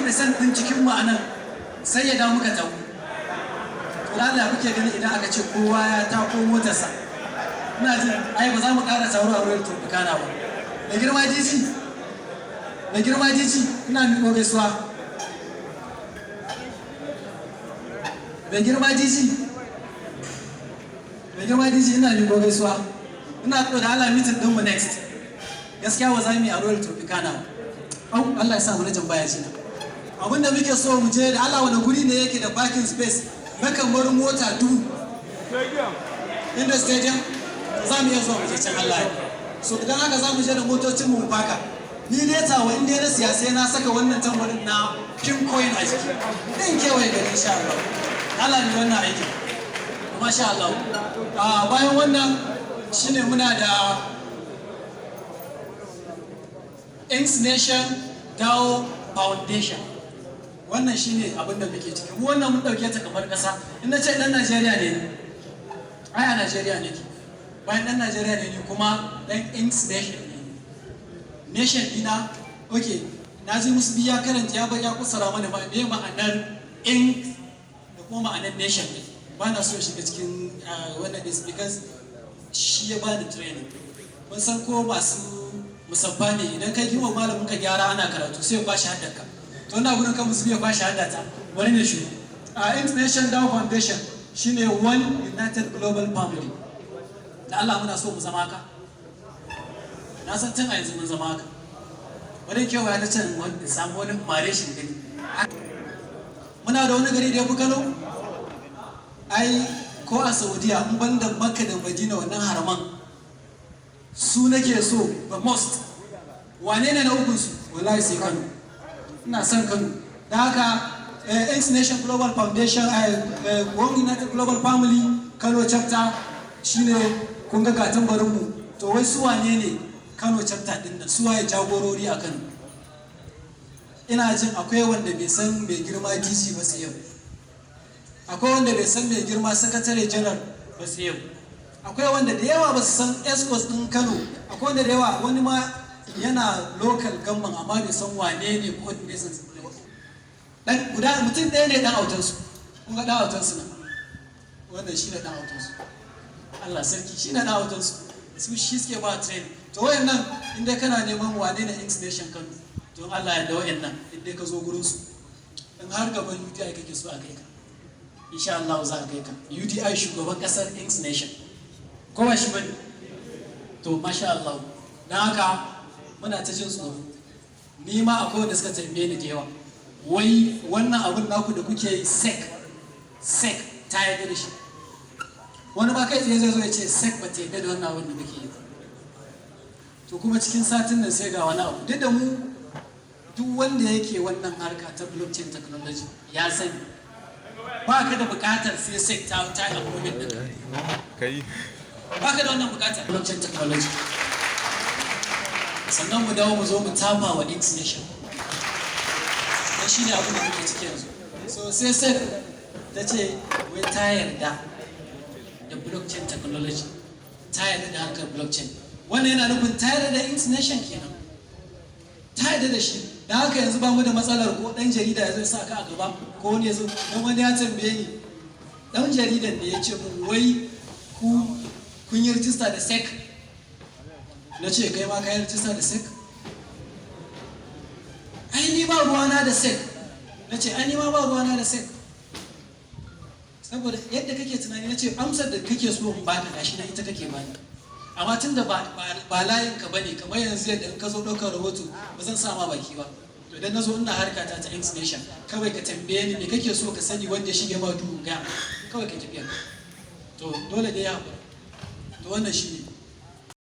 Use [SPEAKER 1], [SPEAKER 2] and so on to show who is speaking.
[SPEAKER 1] 90% din cikin mu anan sai ya da muka tawo. To Allah, kuke gani idan aka ce kowa ya tako motarsa, ina jin ai ba za mu ƙara taro a Royal Tropicana ba. Mai girma DG, mai girma DG, ina miƙo gaisuwa. Mai girma DG, mai girma DG, ina miƙo gaisuwa. Ina so da Allah, meeting ɗinmu next, gaskiya ba za mu yi a Royal Tropicana. Au, Allah ya sa manajan baya jina. Abinda muke so mu je, da Allah, wani guri ne yake da parking space na kamar mota 1000? Inda stadium, za mu iya zuwa mu je can. Allah ya so. Idan haka za mu je da motocin mu faka. Ni dai tawa in dai na siyasa, na saka wannan tambarin na Pinkoin a jiki din, kewaye gari insha Allah. Allah ne wannan aikin, masha Allah. Bayan wannan shine muna da Inks Nation DAO Foundation. Wannan shine abin da muke ciki mu. Wannan mun dauke ta kamar kasa. In na ce dan Najeriya ne, ai a Najeriya ne. Bayan dan Najeriya ne, ni kuma dan Inks Nation ne. Nation dina, okay, na ji musu biya karanta ya ya kusura mana ba me ma'anar Ink da kuma ma'anar nation ne. Ba na so shiga cikin wannan is because shi ya bani training. Mun san ko masu musabba ne, idan kai kiwo malamin ka gyara ana karatu, sai ya kwashi haddarka. To ina gudun kan musu ya kwashi haddata wani ne shi. A International DAO Foundation shine one united global family. Da Allah muna so mu zama haka. Na san tun a yanzu mun zama haka. Wani kewaya ta can wani samu wani mareshin gani. Muna da wani gari da ya fi Kano? Ai ko a Saudiya, in ban da Makka da Madina, wannan haraman su nake so the most. Wane ne na ukunsu? Wallahi sai Kano. Ina son Kano. Da haka Inks Nation Global Foundation, One United Global Family Kano Chapter shine. Kun ga gatan barinmu. To wai su wane ne Kano Chapter din nan? Su waye jagorori a Kano? Ina jin akwai wanda bai san mai girma DG ba sai yau. Akwai wanda bai san mai girma sakatare janar ba sai yau. Akwai wanda da yawa ba su san excos din Kano. Akwai wanda da yawa, wani ma yana local government amma bai san wane ne coordination dan guda mutum ɗaya ne, dan autansu. Kun ga dan autansu nan, wannan shi ne dan autansu. Allah sarki, shi ne dan autansu. Su shi suke ba training. To wayannan, inda kana neman wane ne Inks Nation Kano, don Allah ya da wayannan, inda ka zo gurin su, in har gaban UDI kake so a kai ka, insha Allah za a kai ka. UDI shugaban kasar Inks Nation, ko ba shi bane? To masha Allah. Dan haka muna ta jin tsoro. Ni ma akwai wanda suka tambaye ni da yawa, wai wannan abun naku da kuke yi, SEC ta yarda da shi? Wani ma kai tsaye zai zo ya ce SEC ba ta yarda da wannan abun da muke yi. To kuma cikin satin nan sai ga wani abu. Duk da mu, duk wanda yake wannan harka ta blockchain technology ya sani, ba ka da bukatar sai SEC ta yi approving ɗinka.
[SPEAKER 2] Kai.
[SPEAKER 1] Ba ka da wannan bukatar blockchain technology. Sannan mu dawo mu zo mu tafa wa Inks Nation, dan shi ne abin da muke ciki yanzu. So sai SEC ta ce wai ta yarda da blockchain technology, ta yarda da harkar blockchain. Wannan yana nufin ta yarda da Inks Nation kenan, ta yarda da shi. Da haka yanzu ba mu da matsalar ko dan jarida ya zo sa ka a gaba, ko wani ya zo. Don wani ya tambaye ni, dan jaridan da ya ce mun wai ku kun yi rijista da SEC. Na ce kai ma ka yi rijista da SEC? Ai ni ba ruwana da SEC. Na ce ai ni ma ba ruwana da SEC, saboda yadda kake tunani, na ce amsar da kake so in baka gashi na ita kake bani. Amma tun da ba layin ka bane, kamar yanzu yadda in ka zo ɗaukar rahoto ba zan sa ma baki ba. To idan na zo ina harka ta Inks Nation, kawai ka tambaye ni me kake so ka sani wanda ya shige ma duhu, ga kawai ka tafiya. To dole dai ya haƙura. To wannan shi ne.